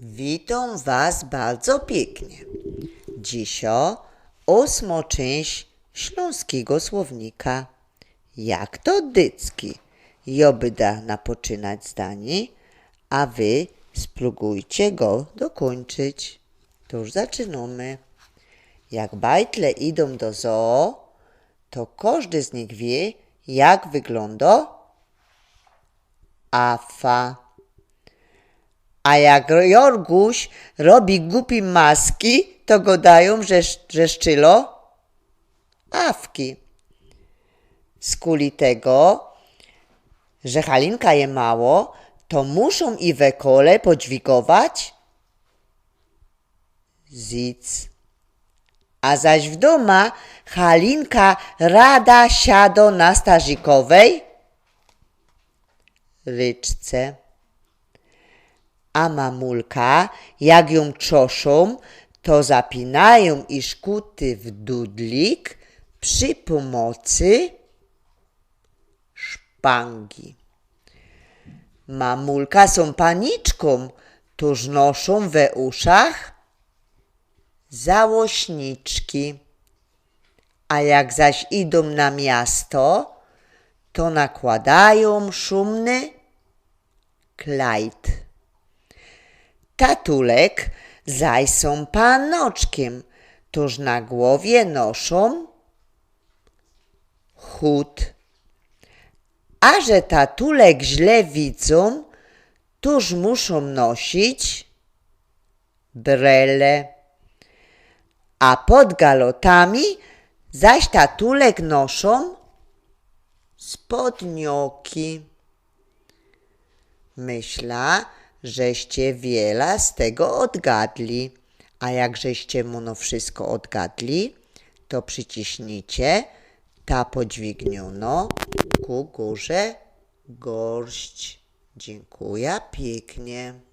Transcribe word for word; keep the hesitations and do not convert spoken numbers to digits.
Witōm was bardzo piyknie. Dzisiŏ ôsmŏ czynść ślōnskigo słownika. Jak to dycki? Jŏ byda napoczynać zdanie, a wy sprōbujcie go dokōńczyć. To już zaczynōmy. Jak bajtle idōm do zoo, to kożdy z nich wiy, jak wyglōndŏ afa. A jak Jorguś robi gupi maski, to godajōm, że, że szczylŏ awki. Skuli tego, że Halinka je mało, to muszōm i we kole podźwigować zyc. A zaś w dōma Halinka rada siadŏ na starzikowej ryczce. A mamulka, jak jōm czoszōm, to zapinajōm i szkuty w dudlik przi pōmocy szpangi. Mamulka sōm paniczkōm, tōż noszōm we uszach załośniczki. A jak zaś idōm na miasto, to nakładajōm szumny klajt. Tatulek zaś sōm panoczkiym, tōż na głowie noszōm chut. A że tatulek źle widzōm, tōż muszōm nosić brele. A pod galotami zaś tatulek noszōm spodnioki. Myśla, żeście wiela z tego odgadli. A jak żeście mu no wszystko odgadli, to przyciśnijcie ta podźwignionŏ ku gōrze gorść. Dziynkuja piyknie.